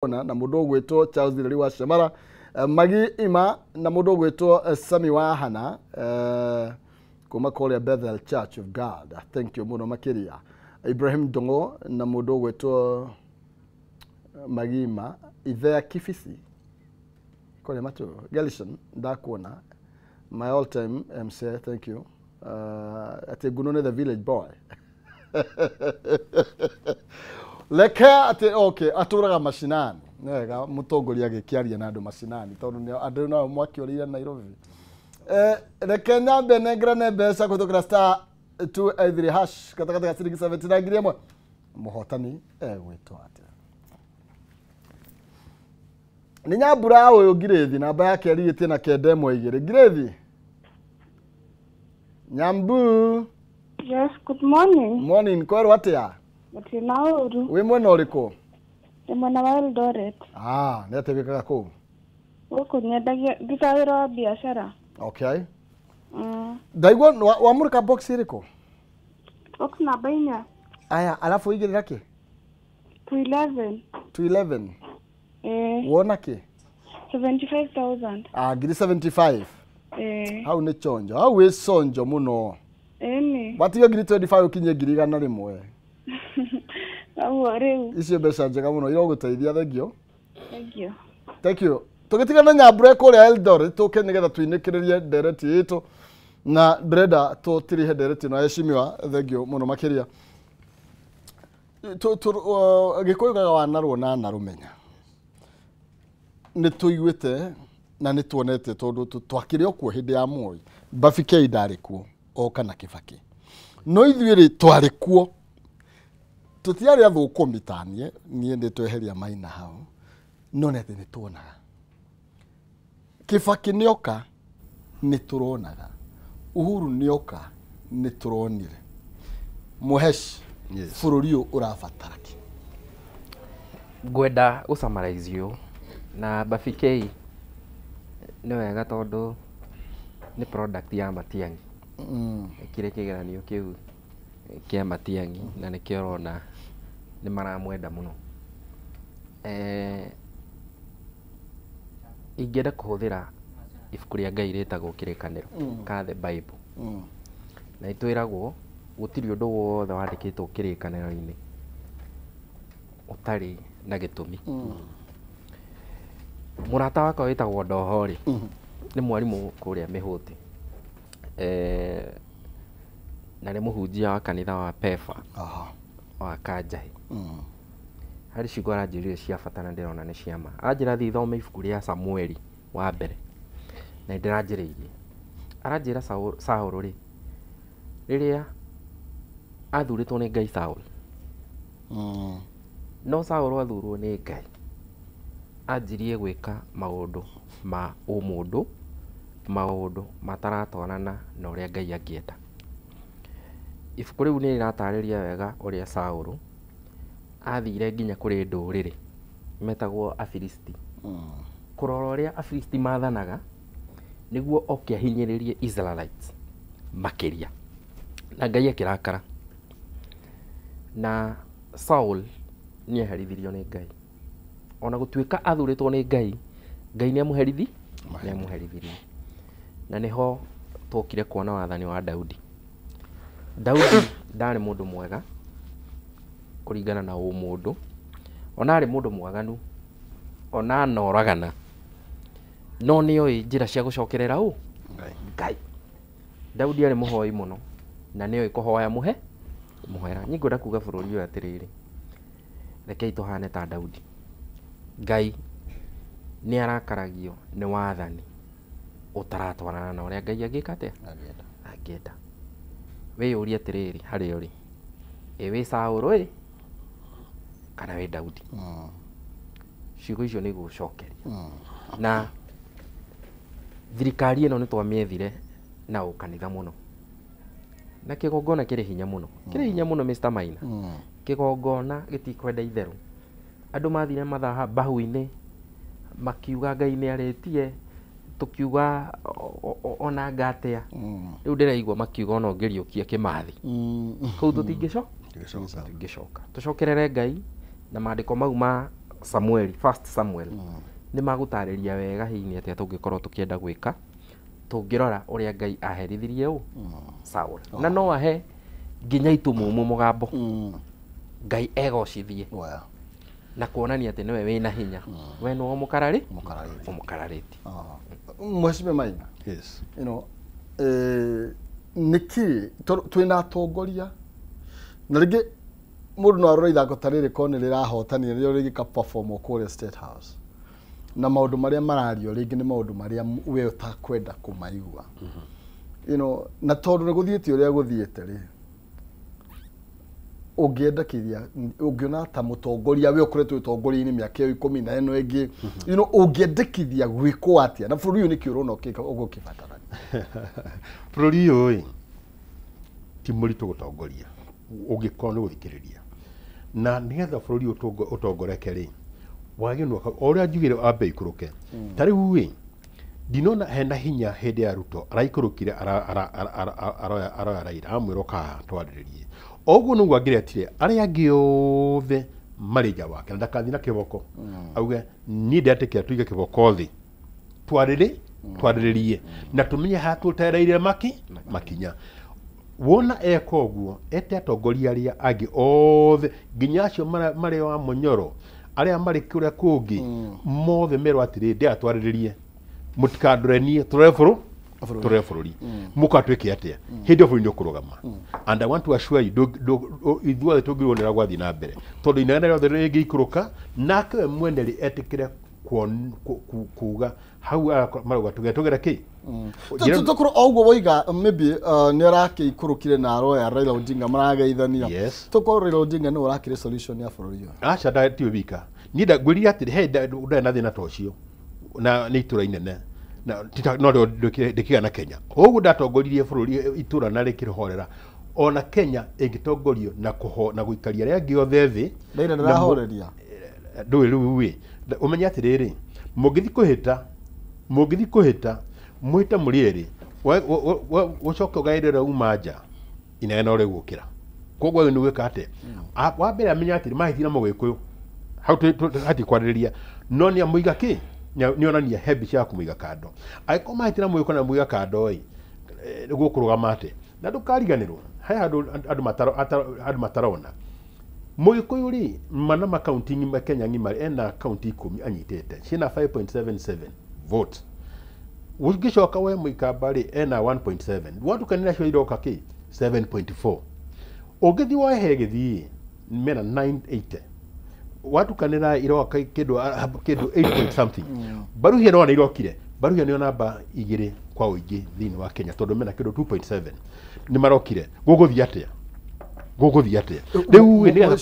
Na mundu ugwitwo Charles Thireri wa Cemara, Magi Ima na mundu ugwitwo Sami wa Hana kuma kuria Bethel Church of God. Thank you muno makiria. Ibrahim Dongo na mundu ugwitwo Magima Ithea Kifisi kuria matu Gelison ndakuona, my all time MC, thank you. Ati Gunone the village boy. Leke ati okay aturaga macinani nega mutongoria agikiaria na andu macinani tondu andu nao mwakiorire Nairobi. Reke nyambe nengerane mbeca kuhithukira star 283 hash gatagatĩ ga ciringi 79 ngiri ĩmwe. Mũhotani egwĩtwo atĩa? Nĩ Nyambura ũyũ Ngirĩthi, namba yake ĩrigĩtie na 912. Ngirĩthi Nyambu. Yes, good morning. Morning, kwerwo atĩa? Gũtirĩ na ũru. Wĩ mwena ũrĩkũ? Ndĩ mwena wa Eldoret. Ah, nĩ atĩa wĩkaga kũu? Gũkũ nyendagia, ndutaga wĩra wa biacara. Okay. Ndaigua wamũrĩka box ĩrĩkũ? Box namba 4. Aya, alafu igĩrĩra kĩ? 211. 211. Eh. Wona kĩ? 75,000. Ah, ngiri 75. Eh. Hau nĩ chonjo. Hau wĩ conjo mũno. Ĩni. Watiga ngiri 25 ũkinye ngiri 100. Ũguo rĩu. Icio mbeca njega mũno irogũteithia, thengio. Thank you. Thank you. Tũgĩtigana Nyambura kũrĩa Eldoret tũke nĩgetha tũinĩkĩrĩrie ndereti itũ na ndĩrenda tũtirihe ndereti ĩno heshimiwa, thengio mũno makĩria. Gĩkũyũ gaga wanarũo na anarũmenya. Nĩ tũiguĩte na nĩ tuonete tondũ twakĩrĩ o kuo hĩndĩ ya Moi. Babi K ndarĩ kuo oka na Kibaki. No ithuĩ rĩ twarĩ kuo. Tũtiarĩ athũkũmi ta niĩ, niĩ nĩ tweheria Maina hau. No nĩ atĩ nĩ tuonaga. Kibaki nĩoka nĩ tũronaga. Uhuru nĩoka nĩ tũronire. Mũheshi, Yes. bũrũri ũyũ ũrabatara kĩ? Ngwenda gũ summarize ũũ na Babi K nĩ wega tondũ nĩ product ya Matiang'i. Ekire kĩgeranio kĩu kĩa Matiang'i na nĩkĩo ũrona nĩ maramwenda mũno. Ingĩenda kũhũthĩra ibuku rĩa Ngai rĩtagwo Kĩrĩkanĩro ka the Bible. Na ĩtwĩragwo gũtirĩ ũndũ wothe wandĩkĩtwo kĩrĩkanĩro-inĩ ũtarĩ na gĩtũmi. Mũrata wakwa wĩtagwo Ndoho rĩ, nĩ mwarimũ kũrĩa Mĩhũti. Na nĩ mũhunjia wa kanitha wa Pefa wa Kanjahi. Harĩ ciugo aranjĩrire cia bata na ndĩrona nĩ cia ma. Aranjĩra thiĩ thome ibuku rĩa Samueli wa mbere na nĩ ndĩranjĩrĩirie. Aranjĩra Saũlũ rĩ, rĩrĩa athurĩtwo nĩ Ngai Saũlũ, no Saũlũ athurwo nĩ Ngai anjirie gwĩka maũndũ ma ũmũndũ, maũndũ mataratwarana na ũrĩa Ngai angĩenda. Ibuku rĩu nĩ rĩratarĩria wega ũrĩa Saũlũ athire nginya kũrĩ ndũrĩrĩ metagwo Afilisti. Kũrora ũrĩa Afilisti mathanaga nĩguo oke ahinyĩrĩrie Israelites makĩria. Na Ngai akĩrakara. Na Saul nĩ eherithirio nĩ Ngai. Ona gũtuĩka athurĩtwo nĩ Ngai, Ngai nĩ amũherithi? Nĩ amũherithirie. Na nĩho twokire kuona wathani wa Daudi. Daudi ndarĩ mũndũ mwega kũringana na ũmũndũ, ona arĩ mũndũ mwaganu, ona anoragana, no nĩoĩ njĩra cia gũcokerera ũ? Ngai. Daudi arĩ mũhoi mũno na nĩoĩ kũhoya mũhe mũhera. Niĩ ngwenda kuga bũrũri ũyũ atĩrĩrĩ, rekei tũhane ta Daudi. Ngai nĩ arakaragio nĩ wathani ũtaratwarana na ũrĩa Ngai angĩka atĩa? Angĩenda. Wĩyũrie atĩrĩrĩ harĩa ũrĩ, ĩ wĩ Saũlũ ĩ kana wĩ Daudi? Ciugo icio nĩ igũgũcokeria. Na thirikari ĩno nĩ twamĩethire na ũkanitha mũno. Na kĩgongona kĩrĩ hinya mũno. Kĩrĩ hinya mũno Mr. Maina. Kĩgongona gĩtikwenda itherũ. Andũ mathire mathaha bahu-inĩ makiuga Ngai nĩ arĩtie, tũkiuga ona anga atĩa. Rĩu ndĩraigua makiuga ona ũngĩriũkia Kĩmathi. Kũu tũtingĩcoka. Tũtingĩcoka. Tũcokerere Ngai na maandĩko mau ma Samueli, First Samuel, nĩ magũtarĩria wega hihi nĩ atĩa tũngĩkorwo tũkĩenda gwĩka tũngĩrora ũrĩa Ngai aherithirie ũ Saul, na no ahe nginya itumumu mũgambo Ngai egocithie na kuonania atĩ nĩwe wĩna hinya, we nĩwe ũmũkararĩ ũmũkararĩtie. Mheshimiwa Maina, yes, you know, nĩkĩ twĩna atongoria na rĩngĩ mũndũ no arore ithako ta rĩrĩ korwo nĩ rĩrahotanire rĩo rĩgĩka perform kũrĩa State House, na maũndũ marĩa marario rĩngĩ nĩ maũndũ marĩa we ũtakwenda kũmaigua, you know, na tondũ nĩ gũthiĩte ũrĩa gũthiĩte rĩ, ũngĩendekithia ũngĩona ta mũtongoria we ũkoretwo ũtongoria-inĩ mĩaka ĩyo 14 ĩngĩ, you know, ũngĩendekithia gwĩkwo atĩa na bũrũri ũyũ nĩkĩ ũrona ũgũkĩbatarania? Bũrũri ũyũ ĩ ti mũritũ gũtongoria ũngĩkorwo nĩ gũthikĩrĩria, na nĩgetha bũrũri ũyũ ũtongoreke rĩ, wagĩrĩirwo o ũrĩa njugire ambe ikũrũke. Ta rĩu ĩ ndinona hena hinya hĩndĩ ya Ruto araikũrũkire aroya Raila amwĩra ũka twarĩrĩrie, oguo nĩguo angĩretire arĩa angĩ othe marĩ nja wake na ndagathiĩ na kĩboko, auge niĩ ndetĩkĩra tuige kĩboko thĩ twarĩrĩrie na tũmenye harĩa tũtereire makinya. Wona eka ũguo ete atongoria arĩa angĩ othe nginya acio marĩ wa Mũnyoro arĩa marĩ kũrĩa kũngĩ mothe merwo atĩrĩ ndĩatwarĩrĩrie mũtikandorenie tũrore tũrore bũrũri mũkatwĩke atĩa hĩndĩ ĩyo bũrũri nĩ ũkũrũgama. And I want to assure you ithuothe tũngĩrwo nĩ ũrĩa gwathiĩ na mbere tondũ inegene rĩothe rĩngĩikũrũka nake we mwene rĩ etĩkĩre kuga hau marauga tũgere kĩ tũkorwo o ũguo woiga maybe nĩ arakĩikũrũkire na aroya Raila Odinga marageithania, tũkorwo Raila Odinga nĩwe ũrakĩrĩ solution ya bũrũri ũyũ. Aca tiwe wika, niĩ ngwĩrire atĩrĩ he ndarĩ na thĩna ta ũcio na nĩ itũra inene na no ndĩkĩgĩa na Kenya ũguo ndatongoririe bũrũri itũra na rĩkĩhorera. Ona Kenya ĩngĩtongorio na gũikaria arĩa angĩ othe thĩ Raila ndarahoreria ndũĩ rĩu ĩ ũmenye atĩrĩrĩ mũngĩthiĩ kũhĩta mwĩte mũrĩ erĩ ũcoke ũgaĩrĩre uma nja inegene rĩgũkĩra. Koguo nĩ gwĩka atĩa wa mbere amenya atĩrĩ mahĩtia na mũgĩkũyũ hau hatikwarĩrĩria no nĩ amũiga kĩ nĩ onania he mbica ya kũmũiga kando. Angĩkorwo mahĩtia na mũgĩkũyũ na mũiga kando ĩ gũkũrũgama atĩa? Na ndũkariganĩrwo he handũ andũ matarona mũgĩkũyũ rĩ mana makaunti ng'ima Kenya ng'ima ena kaunti 10 anyitĩte ciĩna 5.77 vote, ũngĩcoka we mũikamba rĩ ena 1.7 watukanĩra cio iroka kĩ 7.4, ũngĩthiĩ woe he gĩthii mena 980 watukanĩra iroka kĩndũ 8 point something. Baruhia no irokire, Baruhia nĩyo namba 2 kwa ũingĩ thĩinĩ wa Kenya tondũ mena kĩndũ 2.7 nĩ marokire. Gũgũthiĩ atĩa? Gũgũthiĩ atĩa rĩu nĩ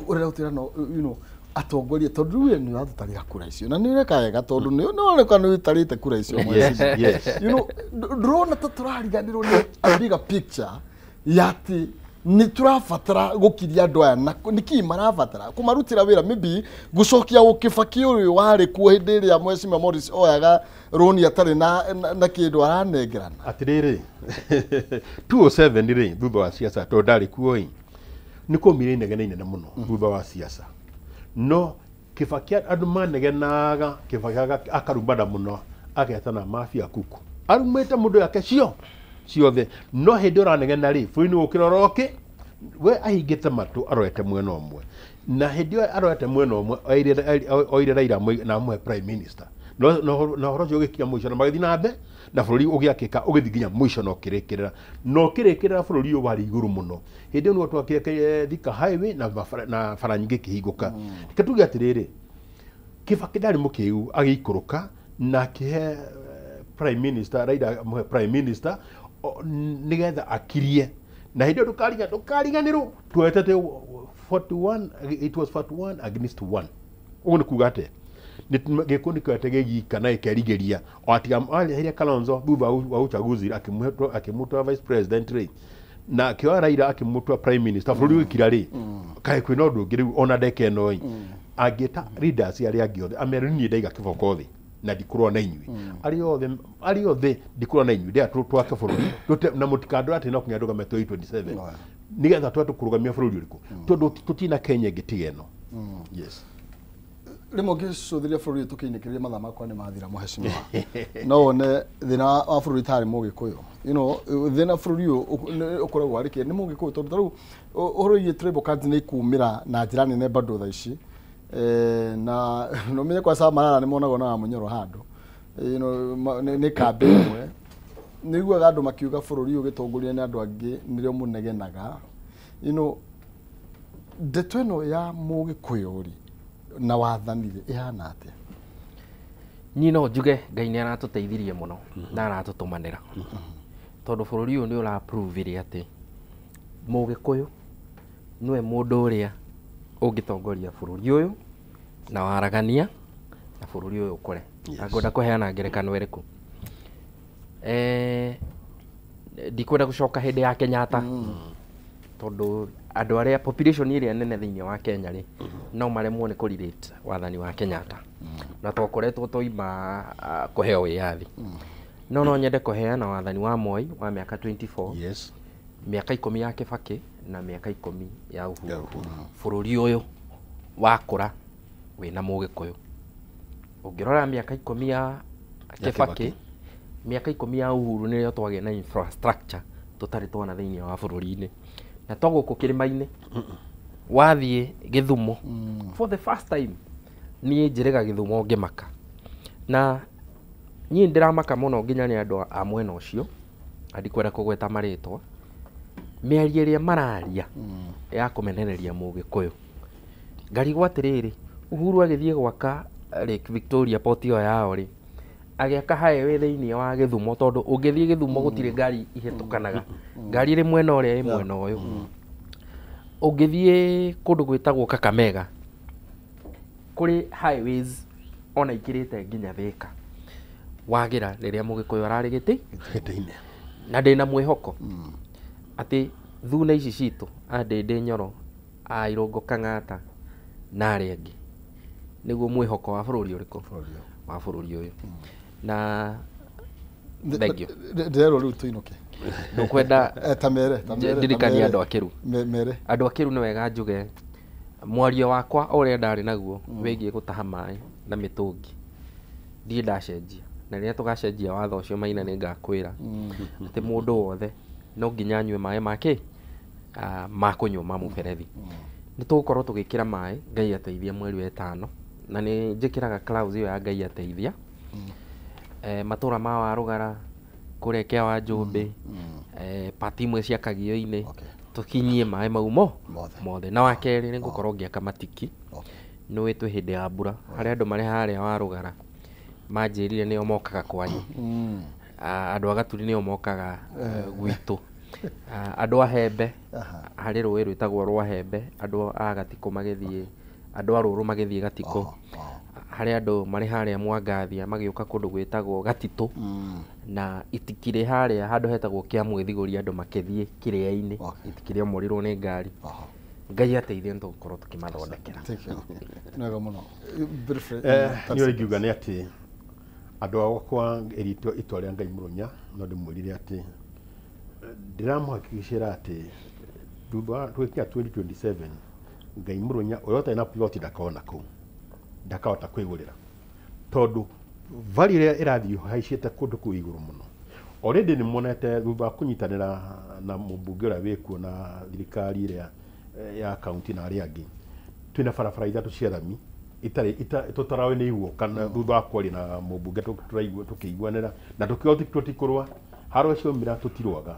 ũrĩa ũtĩra no you know atongoria tondũ rĩu nĩ ũratũtarĩra kura icio na nĩ ũreka wega tondũ nĩ ũroneka nĩ ũtarĩte kura icio. You know ndũrona ta tũrariganĩrwo nĩ a bigger picture ya atĩ nĩ tũrabatara gũkiria andũ aya na nĩkĩ marabatara kũmarutĩra wĩra maybe gũcokia ũkĩbaki ũyũ warĩ kuo hĩndĩ ĩrĩa Mheshimiwa Morris oyaga rũni atarĩ na kĩndũ aranengerana. Atĩrĩrĩ 2007 rĩ thutha wa siasa tondũ ndarĩ kuo ĩ nĩ kũmire inegene inene mũno thutha wa siasa, no Kibaki andũ manegenaga Kibaki akarumana mũno agetana mafia kuku arumĩte mũndũ yake ciothe, no hĩndĩ ũranegena rĩ bũrũri nĩ gũkĩra oroke we ahingĩte matũ arorete mwena ũmwe, na hĩndĩ ĩyo arorete mwena ũmwe oire Raila na amũhe prime minister na ũhoro ũcio ũgĩkinya mũico na magĩthiĩ na mbere na bũrũri ũgĩakĩka ũgĩthiĩ nginya mũico na ũkĩrĩkĩrĩra na ũkĩrĩkĩrĩra bũrũri ũyũ warĩ igũrũ mũno. Hĩndĩ ĩyo nĩguo twakire Thika Highway na bara nyingĩ ikĩhingũka. Reke tuge atĩrĩrĩ Kibaki ndarĩ mũkĩgu agĩikũrũka na akĩhe prime minister Raila amũhe prime minister nĩgetha akirie, na hĩndĩ ĩyo ndũkariganĩrwo twetete 41, it was 41 against 1. Ũguo nĩ kuga atĩa? Gĩkũyũ nĩkĩoete gĩgika na gĩkerigĩria o atiga areheire Kalonzo thutha wa uchaguzi akĩmũtua vice president rĩ na akĩoya Raila akĩmũtua prime minister bũrũri ũgĩkira rĩ kaĩ kwĩna ũndũ ũngĩ rĩu ona ndeka ĩno ĩ angĩta leaders arĩa angĩ othe amere niĩ ndaiga kĩboko thĩ na ndikũrũa na inyuĩ arĩa othe ndikũrũa na inyuĩ ndĩra twake bũrũri na mũtikandore atĩ no nginya ndũgame 2027 nĩgetha tũhote kũrũgamia bũrũri ũrĩkũ tondũ tũtina Kenya ĩngĩ tiga ĩno. Yes. Rĩmwe ũngĩcũthĩrĩria bũrũri ũyũ tũkĩinĩkĩrĩria mathaa makwa nĩ mathira mũhecimiwa. No wone thĩna wa bũrũri tarĩ mũgĩkũyũ. You know, thĩna bũrũri ũyũ ũkoragwo arĩ kĩ nĩ mũgĩkũyũ tondũ ta rĩu ũhoro wĩgiĩ tribal cards nĩ ikumĩra na njĩra nene bado thaa ici. Na no menye kwa Samarara nĩ monagwo na Wamunyoro handũ. You know, nĩ kambĩ ĩmwe. Nĩ iguaga andũ makiuga bũrũri ũyũ ũgĩtongorio nĩ andũ angĩ nĩrĩo mũnegenaga. You know, ndeto ĩno ya mũgĩkũyũ rĩ na wathani rĩ ĩhana atĩa? Niĩ no njuge Ngai nĩ aratũteithirie mũno na aratũtũmanĩra, tondũ bũrũri ũyũ nĩ ũraprove atĩ mũgĩkũyũ nĩwe mũndũ ũrĩa ũngĩtongoria bũrũri ũyũ na waragania na bũrũri ũyũ ũkũre. Na ngwenda kũheana ngerekano ĩrĩkũ? Ndikwenda gũcoka hĩndĩ ya Kenyatta, tondũ andũ arĩa population ĩrĩa nene thĩinĩ wa Kenya rĩ, no maremwo nĩ kũrelate wathani wa Kenyatta na twakoretwo twaima kũheo wĩyathi. No nyende kũheana wathani wa Moi wa mĩaka 24, mĩaka 10 ya Kibaki na mĩaka 10 ya Uhuru. Ya Uhuru. Bũrũri ũyũ wakũra wĩna mũgĩkũyũ. Ũngĩrora mĩaka 10 ya Kibaki, Kibaki, mĩaka 10 ya Uhuru nĩrĩo twagĩa na infrastructure tũtarĩ twona thĩinĩ wa bũrũri-inĩ. Na to gũkũ kĩrĩma-inĩ, wathiĩ Gĩthumo for the first time niĩ njĩrĩga Gĩthumo ngĩmaka, na niĩ ndĩramaka mũno nginya nĩ andũ a mwena ũcio, na ndikwenda kũgweta marĩtwa, mĩario ĩrĩa mararia ya kũmenereria mũgĩkũyũ. Ngarigwo atĩrĩrĩ, Uhuru agĩthiĩ gwaka Lake Victoria port ĩyo yao rĩ, agĩaka highway thĩinĩ wa Gĩthumo, tondũ ũngĩthiĩ Gĩthumo gũtirĩ ngari ihĩtũkanaga, ngari ĩrĩ mwena ũrĩa ĩ mwena ũyũ. Ũngĩthiĩ kũndũ gwĩtagwo Kakamega, kũrĩ highways ona ikĩrĩte nginya Thĩka, wagĩra rĩrĩa mũgĩkũyũ ararĩ gĩtĩ. Gĩtĩ-inĩ. Na ndĩna mwĩhoko atĩ thuna ici citũ a Ndĩndĩ Nyoro, a Irũngũ Kang'ata na arĩa angĩ, nĩguo mwĩhoko wa bũrũri ũrĩkũ? Wa bũrũri ũyũ. Na thengio. Ndĩrerwo rĩu tũinũke. Ndũkwenda Ta mere, ta mere, ta ndirikanie mere. andũ a Kĩru. Mere. Andũ a Kĩru nĩ wega njuge mwario wakwa ũrĩa ndarĩ naguo wĩgiĩ gũtaha maĩ na mĩtũngi ndirĩ ndacenjia, na rĩrĩa tũgacenjia watho ũcio Maina nĩ ngakwĩra atĩ mũndũ wothe no nginya anyue maĩ make ma kũnyua ma mũberethi. Nĩ tũgũkorwo tũgĩkĩra maĩ Ngai ateithia mweri wa ĩtano, na nĩ njĩkĩraga clause ĩyo ya Ngai ateithia. Matũra ma Warũgara kũrĩa Kĩa wa Njũmbĩ, pati imwe cia Kagio-inĩ, tũkinyie maĩ mau mo Mothe. mothe. Na wa kerĩ nĩ ngũkorwo ngĩaka matiki. Nĩ ũĩ twĩ hĩndĩ ya mbura, harĩa andũ marĩ harĩa Warũgara manjĩrire nĩo mokaga kwanyu. Andũ a Gaturi nĩo mokaga gwitũ. Andũ a Hembe, harĩ rũĩ rwĩtagwo rwa Hembe, andũ a Gatikũ magĩthiĩ, andũ a Rũrũ magĩthiĩ Gatikũ. Harĩ andũ marĩ harĩa Mwangathia magĩũka kũndũ gwĩtagwo Gatitũ, na itikirĩ harĩa handũ hetagwo Kĩa Mwĩthigũri, andũ makĩthiĩ kĩrĩa-inĩ, itikirĩ omorirwo nĩ ngari. Ngai ateithie nĩ tũgũkorwo tũkĩmathondekera. Thank you. Nĩ wega mũno. Briefly, Niĩ ũrĩa ingiuga nĩ atĩ andũ akwa ĩritwo itua rĩa Ngai Mũrũnya, no ndĩmwĩrire atĩ ndĩramũhakikicĩra atĩ thutha wa tũgĩkinya 2027 Ngai Mũrũnya ũrĩa ũtarĩ na plot ndakona kũu, ndakahota kwĩgũrĩra, tondũ value ĩrĩa ĩrathiĩ haicĩte kũndũ kũu igũrũ mũno. Already nĩ monete thutha wa kũnyitanĩra na mũmbunge ũrĩa wĩkuo na thirikari ĩrĩa ya kaunti na arĩa angĩ, twĩna barabara ithatũ cia rami itarĩ tũtaraĩ nĩ iguoka, na thutha wa kwaria na mũmbunge tũraigua tũkĩiguanĩra na tũkiuga tũtikũrũa haro ciaumĩra tũtirũaga.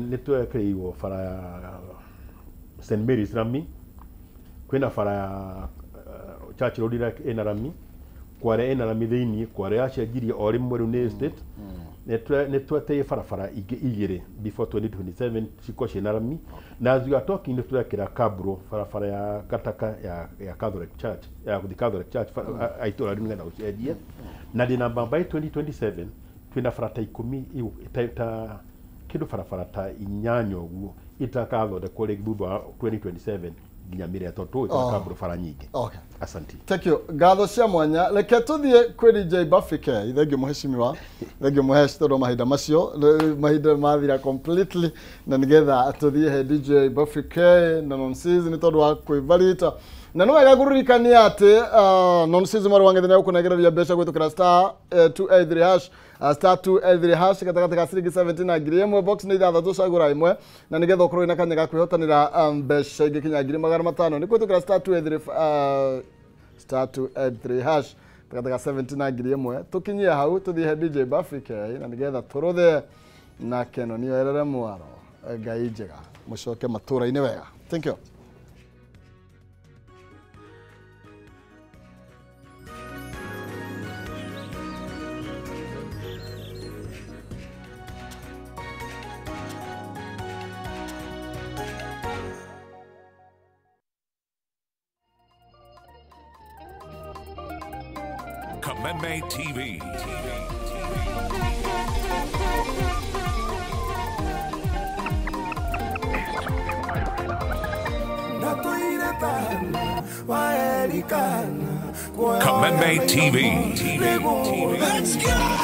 Nĩ twekĩrĩirwo bara ya St Mary's rami, kwĩna bara ya Church Road ĩrĩa ĩna rami, Kware ĩna rami thĩiniĩ, Kware yacenjirie o rĩmwe rĩu nĩ estate. Nĩ tweteire barabara ingĩ igĩrĩ before 2027 cikorwo ciĩna rami, na as we are talking nĩ tũrekĩra kabro barabara ya Gataka ya Catholic Church, ya gũthiĩ Catholic Church a itũra rĩu nĩgetha gũcenjie, na ndĩna mbamba 2027 twĩna bara ta 10 ta kĩndũ barabara ta 8 ũguo itakathondekwo rĩngĩ thutha wa 2027 nginya mĩrĩa, tondũ tũgwĩkĩra kabro bara nyingĩ. Asante. Thank you. Ngatho cia mwanya. Reke tũthiĩ kwĩ DJ Bafike. Thengio mũhecimiwa, thengio mũheci, tondũ mahinda macio mahinda mathira completely, na nĩgetha tũthiĩ he DJ Bafike na nonsense nĩ tondũ wa kwĩbarita. Na no wega kũririkania atĩ nonsense marũ wang'ethe nĩegũkũnengereria mbeca gwĩtũkĩra star 283 hash, star 283 hash gatagatĩ ka ciringi 70 na 1000, box nĩ ithathatũ, cagũra ĩmwe na nĩgetha ũkorwo wĩna kanya ga kwĩhotanĩra mbeca ingĩ kinya 500,000 nĩ kũhĩtũkĩra star 283 star 283 hash gatagatĩ ka 70 na 1000. Tũkinyie hau tũthiĩ he DJ Buffy K na nĩgetha tũrũthe na keno nĩoerere mwaro. Ngai njega, mũcoke matũra-inĩ wega. Thank you. Kameme TV. Kameme TV. Let's go.